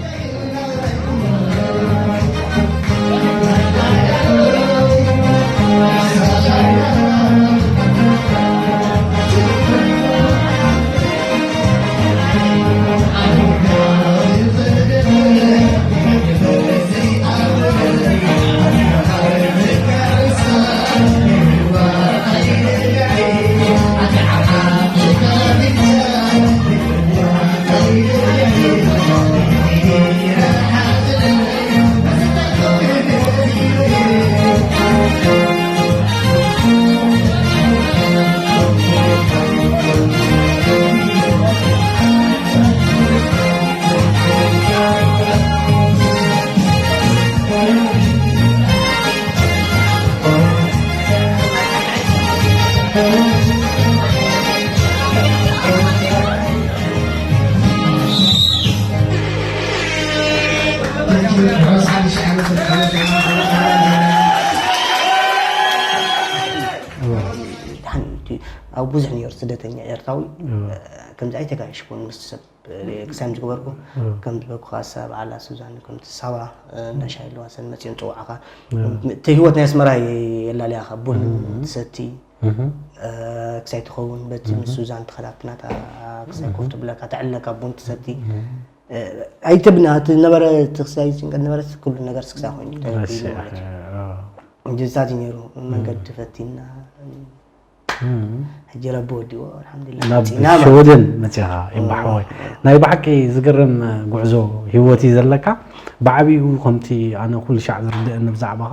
ኣብ ብዙሕ ነይሩ ስደተኛ ኤርትራዊ ከምዚ ኣይተጋየሽኩን ምስ ሰብ ክሳብ ዝገበርኩ ከም ዝበልኩ ካሳ በዓላ ሱዛን ከምቲ ሳባ እንዳሻይ ኣለዋ ሰን መፅኦም ፅዋዕኻ እቲ ህይወት ናይ ኣስመራ የላልያኻ ቡን ትሰቲ ክሳይ ትኸውን በቲ ምስ ሱዛን ትኸዳት ናታ ክሳይ ኮፍ ትብለካ ተዕልለካ ቡን ትሰቲ ኣይተብና እቲ ነበረ ትክሳይ ጭንቀት ነበረ ኩሉ ነገር ስክሳ ኮይኑ ተረኪቡ ማለት እዩ እንጂ ዝታት ነይሩ መንገዲ ፈቲና ሕጂ ረቢ ወዲዎ ኣልሓምዱሊላህ ናብ መፂና ማለት እዩ። ሽወደን መፂኻ ይባሓወይ ናይ ብሓቂ ዝገርም ጉዕዞ ህይወት እዩ ዘለካ ብዓብኡ ከምቲ ኣነ ኩሉ ሻዕ ዝርድእኒ ብዛዕባኻ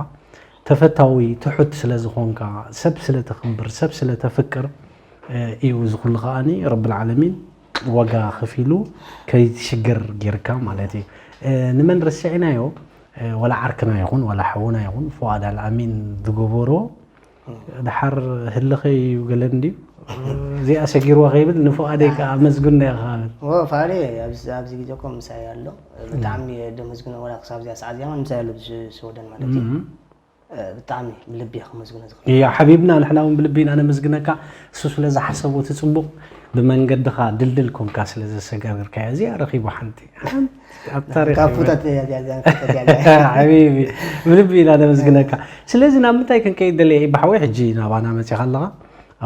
ተፈታዊ ትሑት ስለ ዝኾንካ ሰብ ስለ ተኽብር ሰብ ስለ ተፍቅር እዩ እዚ ኩሉ ከዓኒ ረብል ዓለሚን ዋጋ ከፊሉ ከይትሽገር ጌርካ ማለት እዩ ንመን ረሲዕናዮ ወላ ዓርክና ይኹን ወላ ሓውና ይኹን ፍዋድ ኣልኣሚን ዝገበሮ ድሓር ህልኸ እዩ ገለ እንድዩ እዚኣ ሰጊርዋ ከይብል ንፍዋደይ ከዓ ኣመስግኖ ኢኻ ክብል ፋሪ ኣብዚ ግዜ ኮ ምሳይ ኣሎ ብጣዕሚ ደመስግኖ ወላ ክሳብ እዚኣ ሰዓት እዚኣ ምሳይ ኣሎ ብስወደን ማለት እዩ ብጣዕሚ ብልቢ እየ ከመስግኖ ዝኽእል እያ ሓቢብና ንሕና እውን ብልቢ ኢና ነመስግነካ እሱ ስለ ዝሓሰቦ እቲ ፅቡቕ ብመንገድኻ ድልድል ኮንካ ስለ ዘሰጋገርካዮ እዚኣ ረኺቡ ሓንቲ ኣብ ታሪኽ ካብ ፍታት እያ እዚኣ እዚኣ ፍታት እያ እዚኣ ሓቢቢ ብልቢ ኢና ነመስግነካ ስለዚ ናብ ምንታይ ክንከይድ ደለየ ይባሕወይ ሕጂ ናባና መፂኻ ኣለኻ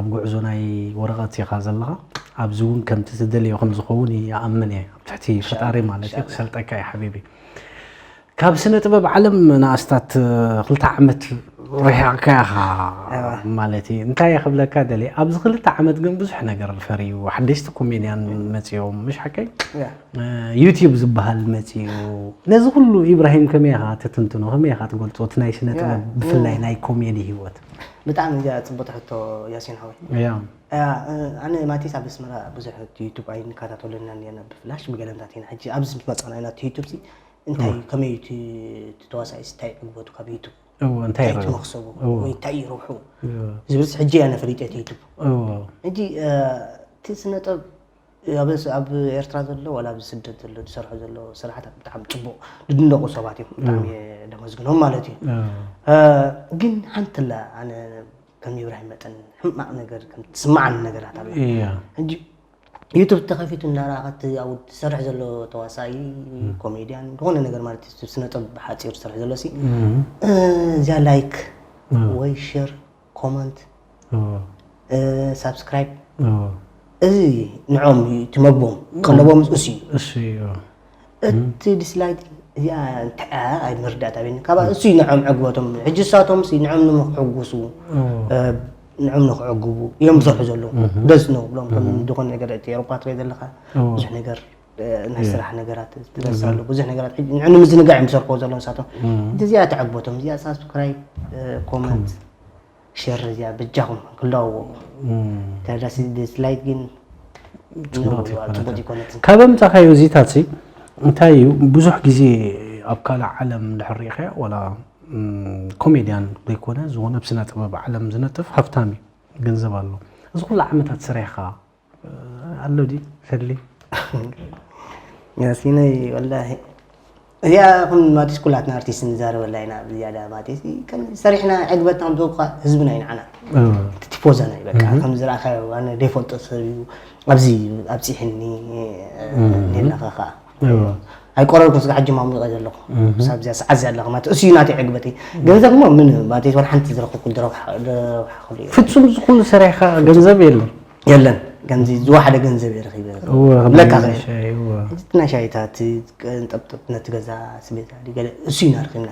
ኣብ ጉዕዞ ናይ ወረቐት ኢኻ ዘለኻ ኣብዚ እውን ከምቲ ትደልዮ ከም ዝኸውን ይኣምን እየ ኣብ ትሕቲ ፈጣሪ ማለት እዩ ክሰልጠካ እዩ ሓቢቢ ካብ ስነ ጥበብ ዓለም ንኣስታት ክልተ ዓመት ርሒቕካ ኢኻ ማለት እዩ እንታይ እየ ክብለካ ደልየ ኣብዚ ክልተ ዓመት ግን ብዙሕ ነገር ፈርዩ ሓደሽቲ ኮሜድያን መፅዮም ምሽ ሓቀይ ዩቲዩብ ዝበሃል መፅዩ ነዚ ኩሉ ኢብራሂም ከመይ ኢኻ ትትንትኖ ከመይ ኢኻ ትገልፆ እቲ ናይ ስነ ጥበብ ብፍላይ ናይ ኮሜዲ ህይወት ብጣዕሚ እዚኣ ፅቡቅ ሕቶ ያሲን ሓወይ ኣነ ማቲስ ኣብ ኣስመራ ብዙሕ ዩቱብ ኣይንከታተለና ነርና ብፍላሽ ብገለምታት ኢና ሕጂ ኣብዚ ምስ መፃና ኢና ዩቱብ እንታይ ከመይ እዩ እቲ ተዋሳኢስ እንታይ ዕግበቱ ካብ ዩቱብ እንታይ እዩ መክሰቡ ወይ እንታይ እዩ ረብሑ ዝብልስ ሕጂ እያ ነፈሊጠ እቲ ዩቱብ ሕጂ እቲ ስነጥበብ ኣብ ኤርትራ ዘሎ ወላ ኣብ ስደት ዘሎ ዝሰርሑ ዘሎ ስራሕታት ብጣዕሚ ፅቡቅ ዝድነቁ ሰባት እዮም ብጣዕሚ ደመስግኖም ማለት እዩ ግን ሓንቲ ላ ኣነ ከም ኢብራሂም መጠን ሕማቅ ነገር ከም ትስማዓኒ ነገራት ኣሎ ሕጂ ዩቱብ ተኸፊቱ እናረኣኻ እቲ ኣብኡ ትሰርሕ ዘሎ ተዋሳኢ ኮሜድያን ዝኾነ ነገር ማለት እዩ ስነ ጥበብ ብሓፂሩ ዝሰርሕ ዘሎ ሲ እዚኣ ላይክ ወይ ሸር ኮመንት ሳብስክራይብ እዚ ንዖም እዩ እቲ መግቦም ቀለቦም እሱ እዩ እቲ ዲስላይክ እዚኣ እንታይ ኣይ መርዳእታ ቤኒ ካብ እሱ ንዖም ዕግበቶም ሕጂ እሳቶም ንዖም ንምክሕጉሱ ንዖም ንክዕግቡ እዮም ዝሰርሑ ዘለዉ ደስ ነው ብሎም ከም ዝኾነ ነገር እቲ ኤሮፓ ትሪኦ ዘለካ ብዙሕ ነገር ናይ ስራሕ ነገራት ትደርስ ኣሎ ብዙሕ ነገራት ንዕ ንምዝንጋዕ እዮም ዝሰርሕዎ ዘለዉ ንሳቶም እዚኣ ተዕግበቶም እዚኣ ሳብስክራይብ ኮመንት ሸር እዚኣ በጃኹም ክለዋወቁ ተዳሲ ዲስላይክ ግን ካብ ኣምፃኻዮ እዚታት እንታይ እዩ ብዙሕ ግዜ ኣብ ካልእ ዓለም ድሕር ሪኢኻዮ ዋላ ኮሜድያን ዘይኮነ ዝኾነ ኣብ ስነ ጥበብ ዓለም ዝነጥፍ ሃብታም እዩ፣ ገንዘብ ኣሎ። እዚ ኩሉ ዓመታት ስሪሕኻ ኣሎ ድዩ ሰሊ? ያሲነይ ወላሂ እዚኣ ከም ማቲስ ኩላትና ኣርቲስት ንዛረበላ ኢና ብዝያዳ ማቲስ ከም ሰሪሕና ዕግበት ከም ዝወካ ህዝብና እዩ ንዓና እቲ ቲፎዘና እዩ በቃ ከም ዝረኣኻ ኣነ ደይፈልጦ ሰብ እዩ ኣብዚ ኣብፂሕኒ ኔላኻ ከዓ ኣይቆረብኩ ስጋ ሕጂ ማሙቀ ዘለኹ ሳብ እዚኣ ሰዓት እዚኣ ኣለኹ ማለት እሱ እዩ ናተይ ዕግበተይ ገንዘብ እሞ ምን ማቲስ ወላ ሓንቲ ዝረኽብኩ ድረብሓ ድረብሓ ክሉ እዩ ፍጹም ዝኹሉ ሰሪሕካ ገንዘብ የለን የለን ከምዚ ዝወሓደ ገንዘብ እየ ረኺበ እወ፣ ብለካ ኸ? ሻይ፣ እወ። እቲ ናይ ሻይታት ጠብጠብ ነቲ ገዛ ስቤዛ ገለ እሱ ኢና ረኺብና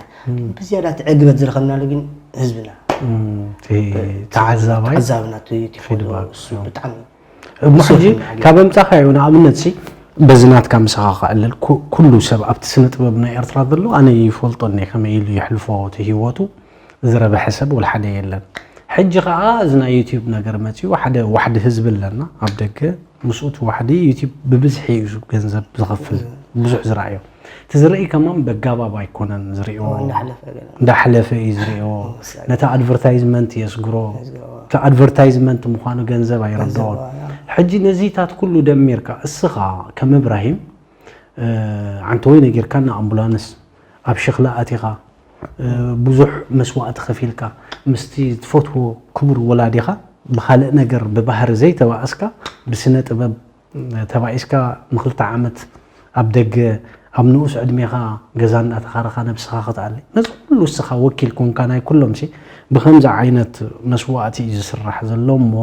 ብዝያዳ እቲ ዕግበት ዝረኸብናሉ ግን ህዝብና እም፣ እቲ ተዓዛባይ ተዓዛብና እቲ ቲፎዞ ፊድባክ፣ እሱ እም። ብጣዕሚ እሞ ሕጂ ብስሩዕ ካብ ኣምጻኻዮ ንኣብነት ሲ በዚ ናትካ ምሳኻ ክኣልል ኩ- ኩሉ ሰብ ኣብቲ ስነ ጥበብ ናይ ኤርትራ ዘሎ ኣነ ይፈልጦ እኒአ ከመይ ኢሉ የሕልፎ እቲ ህይወቱ ዝረብሐ ሰብ ወላ ሓደ የለን። ሕጂ ከዓ እዚ ናይ ዩቲዩብ ነገር መፂኡ ሓደ ዋሕዲ ህዝቢ ኣለና ኣብ ደገ ምስኡ እቲ ዋሕዲ ዩቲዩብ ብብዝሒ እዩ ገንዘብ ዝኸፍል ብዙሕ ዝረኣዮ እቲ ዝርኢ ከማን በጋባብ ኣይኮነን ዝሪኦ እንዳሓለፈ ገለ እንዳሓለፈ እዩ ዝሪኦ መሳሊ። ነቲ ኣድቨርታይዝመንት የስግሮ የስግሮ። እቲ ኣድቨርታይዝመንት ምዃኑ ገንዘብ ኣይረድኦን ገንዘብ፣ ያ። ሕጂ ነዚታት ኩሉ ደሚርካ እስኻ ከም እብራሂም ዓንተወይ ነጊርካ ንኣምቡላንስ ኣብ ሸኽላ ኣቲኻ ብዙሕ መስዋእቲ ከፊልካ ምስቲ ትፈትዎ ክቡር ወላዲኻ ብኻልእ ነገር ብባህሪ ዘይተባእስካ ብስነ ጥበብ ተባኢስካ ንክልተ ዓመት ኣብ ደገ ኣብ ንኡስ ዕድሜኻ ገዛ እንዳተኻረኻ ነብስኻ ክትኣሊ ነዚ ኩሉ እስኻ ወኪል ኮንካ ናይ ኩሎም ሲ ብከምዚ ዓይነት መስዋእቲ እዩ ዝስራሕ ዘሎ እሞ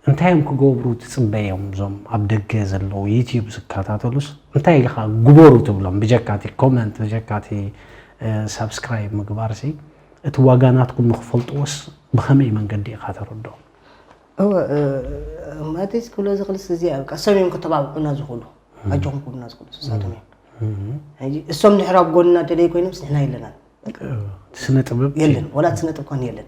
እንታይ እዮም ክገብሩ ትፅበዮም እዞም ኣብ ደገ ዘለዉ ዩቲዩብ ዝከታተሉስ እንታይ ኢኻ ግበሩ ትብሎም ብጀካቲ ኮመንት ብጀካቲ ሳብስክራይብ ምግባር ሲ እቲ ዋጋ ናትኩም ንክፈልጥዎስ ብኸመይ መንገዲ ኢኻ ተረድኦም እወ ማለተይ ክብሎ ዝኽልስ እዚ ቀሰም እዮም ከተባብዑና ዝኽእሉ ኣጆኹም ክብሉና ዝኽእሉ ንሳቶም እዮም ሕጂ እሶም ድሕር ኣብ ጎንና ደለይ ኮይኖምስ ንሕና የለናን ስነ ጥበብ የለን ወላ እቲ ስነ ጥበብ ኮን የለን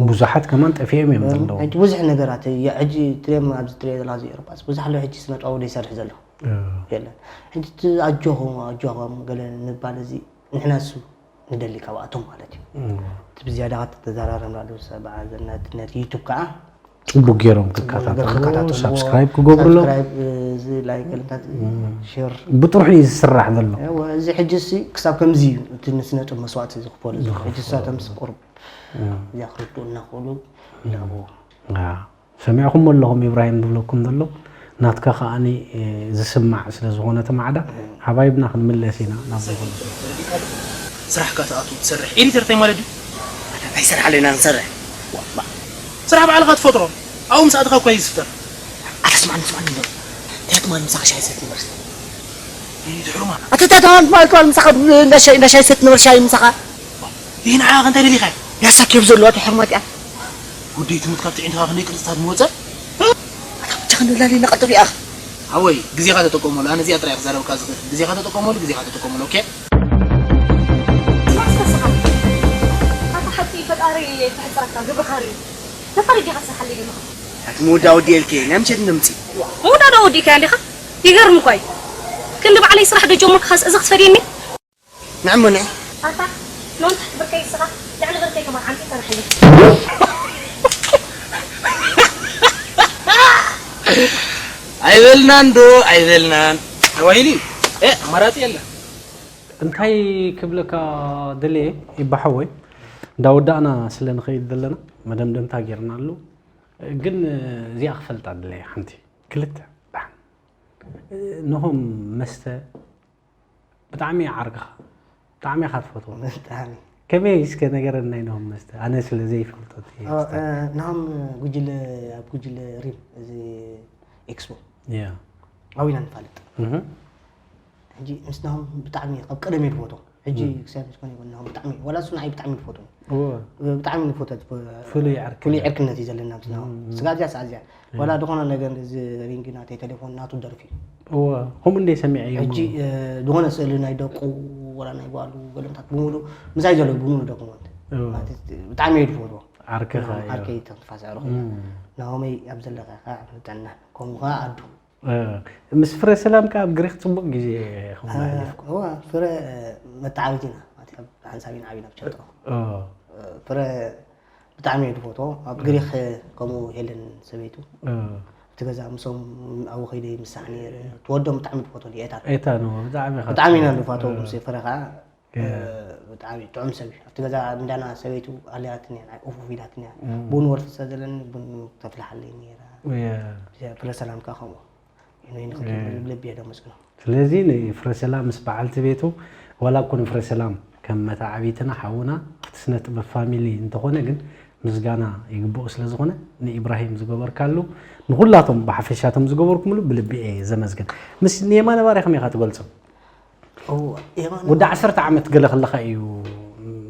ብዙሓት ከማን ጠፊኦም እዮም ዘለዉ ሕጂ ብዙሕ ነገራት ሕጂ ትሪኦም ኣብዚ ትሪኦ ዘላ እዚ ኤሮጳስ ብዙሕ ኣሎ ሕጂ ስነ ጥበብ ይሰርሕ ዘሎ የለን ሕጂ እቲ ኣጆኹም ኣጆኹም ገለ ንባል እዚ ንሕና እሱ ንደሊ ካብኣቶም ማለት እዩ እቲ ብዝያዳ ከተተዘራረብናሉ ሰብዓ ዘናትነት ዩቱብ ከዓ ፅቡቅ ገይሮም ክከታተሉ ሳብስክራይብ ክገብሩሎም እዚ ላይክ ገለታት ሼር ብጥርሑ እዩ ዝስራሕ ዘሎ እዚ ሕጂ ሲ ክሳብ ከምዚ እዩ እቲ ንስነጡ መስዋዕቲ ዝኽፈሉ ሕጂ ሳቶም ቁርብ እዚኣ ክርድኡ እናኽእሉ ዳቦ ሰሚዕኹም ኣለኹም ኢብራሂም ዝብለኩም ዘሎ ናትካ ከዓኒ ዝስማዕ ስለ ዝኾነ እቲ ማዕዳ ሓባይብና ክንምለስ ኢና ናብ ዝኾነ ስራሕካ ትኣቱ ትሰርሕ ኤዲተር እንታይ ማለት ድዩ ኣይሰርሓለይና ንሰርሕ ስራሕ ባዕልኻ ትፈጥሮ ኣብኡ ምስ ኣትኻ እኳ ይዝፍተር ኣታ ስማዕኒ ስማዕኒ እንታይ ትማሊ ምሳኻ ሻሂ ሰት ነበርስ ድሕሩማ ኣታ እንታይ ትማሊ ትማሊ ትማሊ ምሳኻ እንዳሻሂ እንዳሻሂ ሰት ነበር ሻሂ ምሳኻ ይህ ንዓኻ እንታይ ደሊኻ ያሳኪብ ዘሎ ኣታ ሕርማት እያ ጉደይ ትሙት ካብ ትዕንትኻ ክንደይ ቅርፅታት ምወፀ ኣታ ብቻ ክንላሊ ነቐጥፍ እያ ሓወይ ግዜኻ ተጠቀመሉ ኣነ እዚኣ ጥራይ ክዛረበካ ዝኽእል ግዜኻ ተጠቀመሉ ግዜኻ ተጠቀመሉ ኦኬ ስራሕ ዝተስሓ ኣታ ሓቂ ፈጣሪ ይሕፅረካ ግብርኻ ርኢ ፈጣሪ ዲኻ ትስሓለይ ዘለኻ ኣቲ ምውዳ ወዲ ኤልኬ ናይ ምሸት ነምፂ ምውዳዳ ወዲእካ ኣለኻ ይገርም እኳ እዩ ክንዲ ባዕለይ ስራሕ ዶ ጀመርካስ እዚ ክትፈድየኒ ንዕሞ ንዕ ኣታ ሎን ታሕቲ ብርከይ ስኻ ልዕሊ ብርከይ ከማን ዓንፂ ተናሕለ ኣይበልናን ዶ ኣይበልናን ተባሂሉ እዩ እ ኣማራፂ የለ እንታይ ክብለካ ደልየ ይባሓወይ እንዳወዳእና ስለ ንኸይድ ዘለና መደምደምታ ጌርና ኣሉ ግን እዚኣ ክፈልጣ ደለየ ሓንቲ ክልተ ነሆም መስተ ብጣዕሚ ዓርግኻ ብጣዕሚ ኢኻ ትፈትዎ ብጣዕሚ ከመይ እስከ ነገረና ናይ ነሆም መስተ ኣነ ስለ ዘይፈልጦ ናሆም ጉጅለ ኣብ ጉጅለ ሪም እዚ ኤክስፖ ያ ዓው ኢና ንፋለጥ ሕጂ ምስ ናሆም ብጣዕሚ ካብ ቀደም እየ ዝፈትዎ ሕጂ ክሳብ ዝኾነ ይኮን ናሆም ብጣዕሚ ዋላ እሱ ንዓይ ብጣዕሚ ዝፈትዎ እወ ብጣዕሚ ንፈትዎ ፍሉይ ዓርኪ ፍሉይ ዕርክነት እዩ ዘለና ምስ ናሆም ስጋብ እዚኣ ሰዓት እዚኣ ዋላ ዝኾነ ነገር እዚ ሪንግ ናተይ ቴሌፎን ናቱ ደርፊ እወ ከምኡ እንደ ሰሚዐ እዮም ሕጂ ዝኾነ ስእሊ ናይ ደቁ ወላ ናይ ጓሉ ገለታት ብምሉ ምሳይ ዘለዉ ብምሉ ደኩመንት እወ ማለት ብጣዕሚ እየ ዝፈትዎ ዓርክኻ እዩ ዓርከይ ተንፋስ ኣዕርኹ ናሆመይ ኣብ ዘለኻ ከዓ ጥዕና ከምኡ ከዓ ኣዱ ምስ ፍረ ሰላም ከዓ ኣብ ግሪክ ፅቡቅ ግዜ ከምኡ ኣሕሊፍኩም እዋ ፍረ መተዓቢት ኢና ማለት ሓንሳብ ኢና ዓቢና ኣብ ቸርቶ። ፍረ ብጣዕሚ እየ ዝፈትዎ። ኣብ ግሪክ ከምኡ ሄለን ሰበይቱ ኣብቲ ገዛ ምስኦም ኣብኡ ከይደ ይምሳሕ ነይረ። ትወዶም ብጣዕሚ ዝፈትዎ ኤታ። ኤታ ነው ብጣዕሚ ኢኻ ብጣዕሚ ኢና ንፋተው ምስ ፍረ ከዓ ብጣዕሚ ጥዑም ሰብ እዩ። ኣብቲ ገዛ እንዳና ሰበይቱ ኣልያትኒ እያ፣ ናይ ኡፉፍ ኢላትኒ እያ። ቡን ወርትሰ ዘለኒ ቡን ተፍልሓለይ ነይራ። ፍረ ሰላም ከዓ ከምኡ ይኖይ ንኽልብ ልብ እየ ደመስግኖ። ስለዚ ንፍረ ሰላም ምስ በዓልቲ ቤቱ ዋላ እኮ ንፍረ ሰላም ከም መተዓቢትና ሓውና እቲ ስነ ጥበብ ፋሚሊ እንተኾነ ግን ምስጋና ይግብኦ ስለ ዝኾነ ንኢብራሂም ዝገበርካሉ ንኹላቶም ብሓፈሻቶም ዝገበርኩምሉ ብልቢ እየ ዘመስግን። ምስ ንየማነ ባርያ ከመይ ኢኻ ትገልጾ? ወዲ ዓሰርተ ዓመት ገለ ከለኻ እዩ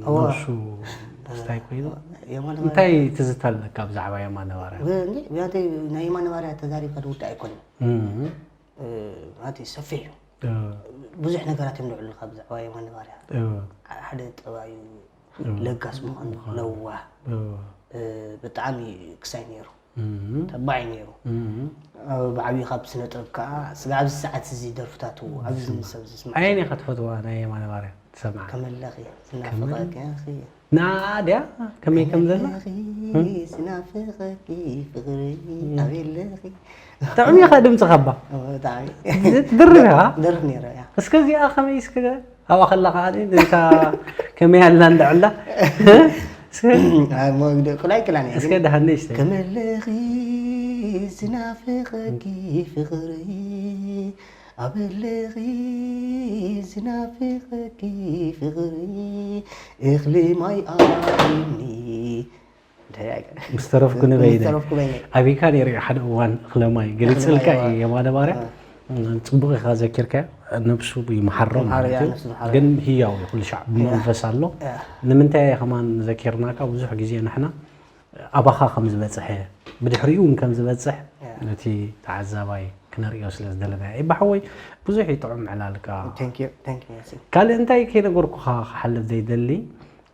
ነብሱ ስታይ ኮይኑ እንታይ ትዝታ ኣለካ ብዛዕባ የማነ ባርያ? ናይ የማነ ባርያ ተዛሪብካ ዝውዳእ ኣይኮነን። ማለት ሰፊሕ እዩ። ብዙሕ ነገራት እዮም ዝውዕሉልካ ብዛዕባ የማነ ባርያ። ሓደ ጠባዩ ለጋስ ምዃኑ፣ ለዋህ፣ ብጣዕሚ ክሳይ ነይሩ። ተባዕ እዩ ነይሩ። ብዓብዩ ካብ ስነ ጥበብ ከዓ ስጋ ኣብዚ ሰዓት እዚ ደርፍታቱ ኣብዚ ሰብ ዝስማዕ። ኣየን ኢኻ ትፈትዋ ናይ የማነ ባርያ ትሰምዓ? ከመለኺ ዝናፍቐኪ ናድያ ከመይ ከም ዘላ ዝናፍቐኪ ፍቕሪ ኣበለኺ ጥዑም ኢኻ ድምፅኻ እባ ብጣዕሚ ትድርብ ኢኻ ደርፍ ነይረ እያ። እስከ እዚኣ ከመይ እስከ ኣብኣ ከላ ከዓ እታ ከመይ ኣላ እንዳዕላ ቁላይ ክላን እስከ ደሃነይ እስተ ከመለኺ ዝናፍቐኪ ፍቕሪ ኣበለኺ ዝናፍቐኪ ፍቕሪ እኽሊ ማይ ኣልኒ ምስ ተረፍኩ ንበይነ ኣቢካ ነይሩ ሓደ እዋን እኽለማይ ገሊፅልካ እዩ የማነ ባርያ። ፅቡቕ ኢኻ ዘኪርካዮ። ነብሱ ይምሓሮ ማለት እዩ። ግን ህያው እዩ ኩሉ ሻዕ ብመንፈስ ኣሎ። ንምንታይ ከማን ዘኪርናካ ብዙሕ ግዜ ንሕና ኣባኻ ከም ዝበፅሐ ብድሕሪኡ እውን ከም ዝበፅሕ ነቲ ተዓዛባይ ክነርእዮ ስለ ዝደለና እየ። ይባሓወይ ብዙሕ ይጥዑም ዕላልካ። ካልእ እንታይ ከይነገርኩኻ ክሓልፍ ዘይደሊ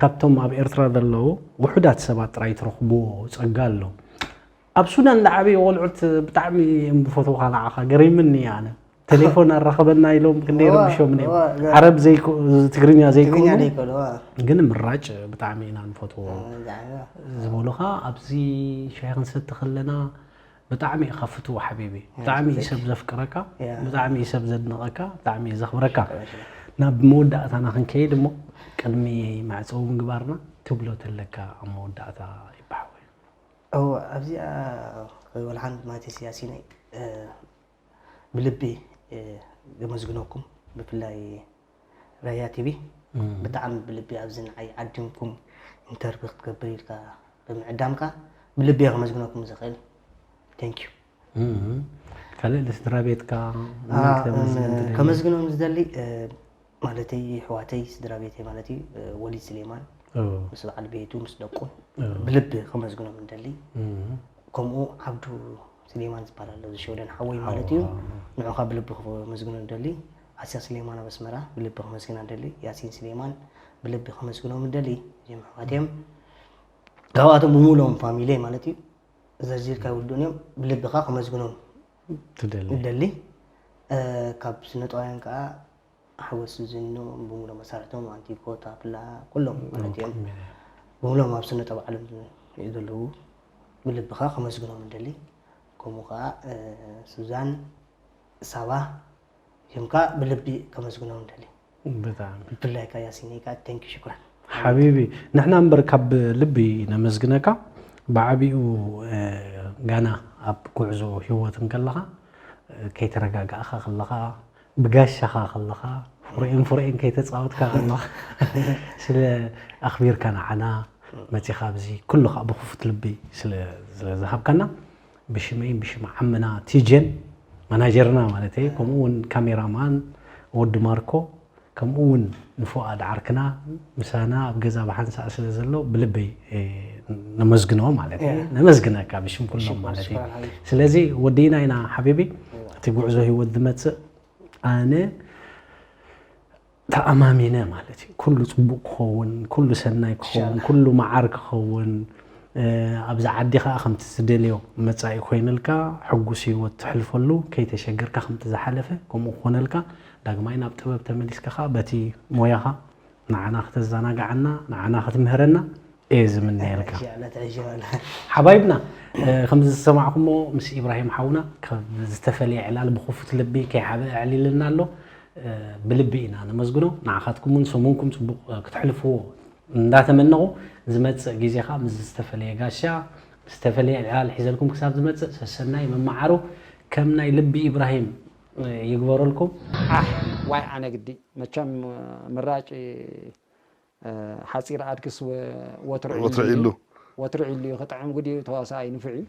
ካብቶም ኣብ ኤርትራ ዘለዉ ውሑዳት ሰባት ጥራይ ትረኽብዎ ጸጋ ኣሎ። ኣብ ሱዳን ዝዓበዩ ቆልዑት ብጣዕሚ እዮም ዝፈትዉኻ ንዓኻ። ገሪምኒ እዩ ኣነ። ቴሌፎን ኣራኽበና ኢሎም ክንደይ ረቢሾምኒ እዮም። ዓረብ ዘይኮ ትግርኛ ዘይኮኑ ግን ምራጭ ብጣዕሚ ኢና ንፈትዎ ዝበሉኻ ኣብዚ ሻሂ ክንሰቲ ከለና ብጣዕሚ ኢኻ ፍትው ሓቢቢ። ብጣዕሚ እዩ ሰብ ዘፍቅረካ፣ ብጣዕሚ እዩ ሰብ ዘድንቐካ፣ ብጣዕሚ እዩ ዘኽብረካ። ናብ መወዳእታና ክንከይድ እሞ ቅድሚ መዕጸዊ ምግባርና ትብሎ ተለካ ኣብ መወዳእታ ይበሓወይ። እወ ኣብዚኣ ወልሓን ማቴስ ያሲነይ ብልቢ የመስግነኩም ብፍላይ ራያ ቲቪ ብጣዕሚ ብልቢ ኣብዚ ንዓይ ዓዲምኩም ኢንተርቪ ክትገብር ኢልካ ብምዕዳምካ ብልቢ እየ ከመስግነኩም ዝኽእል። Thank you። ካልእ ንስድራ ቤትካ ከመስግኖም ዝደሊ ከመስግኖም ዝደሊ ማለተይ ኣሕዋተይ ስድራ ቤተይ ማለት እዩ ወሊድ ስሌማን ምስ በዓል ቤቱ ምስ ደቁ ብልቢ ከመስግኖም እንደሊ። ከምኡ ዓብዱ ስሌማን ዝበሃል ኣሎ እዚ ሸወደን ሓወይ ማለት እዩ። ንዑኻ ብልቢ ከመስግኖ እንደሊ። ኣስያ ስሌማን ኣብ ኣስመራ ብልቢ ከመስግና እንደሊ። ያሲን ስሌማን ብልቢ ከመስግኖም እንደሊ። እዚኦም ኣሕዋት እዮም። ካብኣቶም ብምሉኦም ፋሚሊ ማለት እዩ። ዘርዚርካ ይውዱን እዮም። ብልብኻ ከመስግኖም ትደሊ። እንደሊ። ካብ ስነ ጥበባውያን ከዓ ሓወስ ዝኑ ብምሉኦም መሳርሕቶም ኣንቲኮ ታፕላ ኩሎም ማለት እዮም። ብምሎም ኣብ ስነ ጥበብ ዓለም ዘለዉ ብልብኻ ከመስግኖም እንደሊ። ከምኡ ከዓ ሱዛን ሳባ እዮም ከዓ ብልቢ ከመስግኖም እንደሊ። ብጣዕሚ ብፍላይ ከዓ ያሲነይ ከዓ thank you ሽኩራን። ሓቢቢ ንሕና እምበር ካብ ልቢ ነመስግነካ። ብዓቢኡ ጋና ኣብ ጉዕዞ ህይወት እንከለኻ ከይተረጋጋእኻ ከለኻ ብጋሻኻ ከለኻ ፍሬን ፍሬን ከይተፃወትካ ከለኻ ስለ ኣኽቢርካ ንዓና መፂኻ ኣብዚ ኩሉ ከዓ ብክፉት ልቢ ስለ ዝሃብካና ብሽመይን ብሽም ዓምና ቲጀን ማናጀርና ማለት እየ ከምኡ እውን ካሜራማን ወዲ ማርኮ ከምኡ እውን ንፉኣድ ዓርክና ምሳና ኣብ ገዛ ብሓንሳእ ስለ ዘሎ ብልበይ ነመስግኖ ማለት እዩ። ነመስግነካ ብሽም ኩሎም ማለት እዩ። ስለዚ ወዲእና ኢና ሓቢቢ እቲ ጉዕዞ ህይወት ዝመፅእ ኣነ ተኣማሚነ ማለት እዩ። ኩሉ ፅቡቅ ክኸውን፣ ኩሉ ሰናይ ክኸውን፣ ኩሉ መዓር ክኸውን ኣብዚ ዓዲ ከዓ ከምቲ ትደልዮ መፃኢ ኮይንልካ ሕጉስ ህይወት ትሕልፈሉ ከይተሸገርካ ከምቲ ዝሓለፈ ከምኡ ክኾነልካ ዳግማይ ናብ ጥበብ ተመሊስካ ከዓ በቲ ሞያኻ ንዓና ከተዘናግዓና፣ ንዓና ክትምህረና እየ ዝምነየልካ። ሓባይብና፣ ከምዚ ዝሰማዕኩሞ ምስ ኢብራሂም ሓውና ካብ ዝተፈለየ ዕላል ብኽፉት ልቢ ከይሓበ ኣዕሊልና ኣሎ። ብልቢ ኢና ነመስግኖ። ንዓኻትኩም እውን ሰሙንኩም ጽቡቕ ክትሕልፍዎ እንዳተመነቑ፣ ዝመጽእ ግዜኻ ምስ ዝተፈለየ ጋሻ ዝተፈለየ ዕላል ሒዘልኩም ክሳብ ዝመጽእ ሰሰናይ መመዓሩ ከም ናይ ልቢ ኢብራሂም ይግበረልኩም። ኣሕ ዋይ ኣነ ግዲ መቸም ምራጭ ሓፂር ኣድክስ ወትሩ ወትሩ ዒሉ ዒሉ። ወትሩ ዒሉ እዩ ክጥዕም ግዲ ተዋሳኣይ ንፉዕ እዩ።